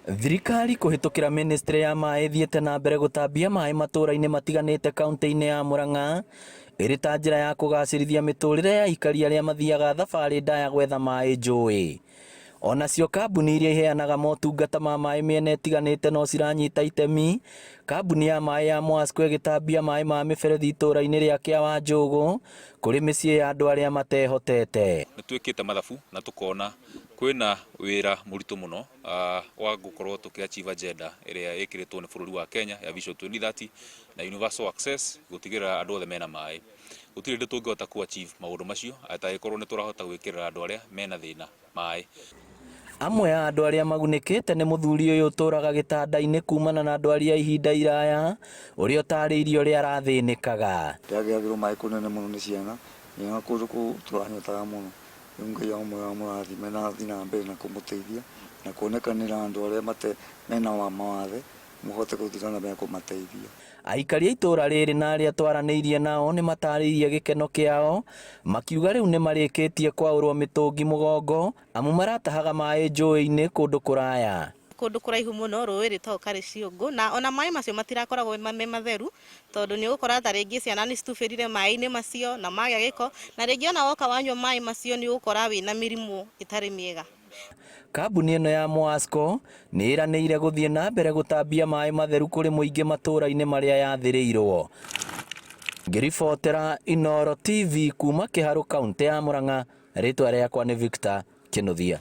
Thirikari kũhĩtũkĩra mĩnĩstrĩ ya maĩ ĩthiĩte na mbere gũtambia maĩ matũra-inĩ matiganĩte kaunti-inĩ ya Murang'a ĩrĩ ta njĩra ya kũgacĩrithia mĩtũrĩre ya aikari arĩa mathiaga thabarĩ ndaya gwetha maĩ njũĩ. Onacio kambuni iria iheanaga motungata ma maĩ mĩena ĩtiganĩte no ciranyita itemi, kambuni ya maĩ ya Mwasco ĩgĩtambia maĩ ma mĩberethi itũra-inĩ rĩa Kĩawanjũgũ kũrĩ mĩciĩ ya andũ arĩa matehotete. Nĩ twĩkĩte mathabu na tũkona kwĩna wĩra mũritũ mũno wa gũkorwo tũkĩ achieve agenda ĩrĩa ĩkĩrĩtwo nĩ bũrũri wa Kenya ya Vision 2030 na universal access gũtigĩrĩra andũ othe mena maĩ. Gũtirĩ hĩndĩ tũngĩhota kũ achieve maũndũ macio atangĩkorwo nĩ tũrahota gwĩkĩrĩra andũ arĩa mena thĩna maĩ. Amwe a andũ arĩa magunĩkĩte nĩ mũthuri ũyũ ũtũraga gĩtanda-inĩ kumana na ndwari ya ihinda iraya, ũrĩa ũtarĩirie ũrĩa arathĩnĩkaga. Ndĩragĩragĩrwo maĩ kũnene mũno nĩ ciana, nginya kũndũ kũu tũranyotaga mũno. Rĩu Ngai amũrathime na athiĩ na mbere na kũmũteithia na kuonekanĩra andũ arĩa mate mena mawathe mũhote gũthiĩ na mbere kũmateithia. Aikari a itũũra rĩrĩ na arĩa twaranĩirie nao nĩ matarĩirie gĩkeno kĩao, makiuga rĩu nĩ marĩkĩtie kwaũrwo mĩtũngi mũgongo amu maratahaga maĩ njũĩ-inĩ kũndũ kũraya. Kũndũ kũraihu mũno, rũĩ rwĩtagwo Karĩciũngũ, na ona maĩ macio matirakoragwo me matheru, tondũ nĩ ũgũkora ta rĩngĩ ciana nĩ citubĩrire maĩ-inĩ macio na magĩa gĩko, na rĩngĩ ona woka wanyua maĩ macio nĩ ũgũkora wĩna mĩrimũ ĩtarĩ mĩega. Kambuni ĩno ya Mwasco nĩ ĩranĩire gũthiĩ na mbere gũtambia maĩ matheru kũrĩ mũingĩ matũra-inĩ marĩa yathĩrĩirwo. Ngĩribotera Inooro TV kuma Kĩharũ kauntĩ ya Murang'a, rĩtwa rĩakwa nĩ Victor Kĩnuthia.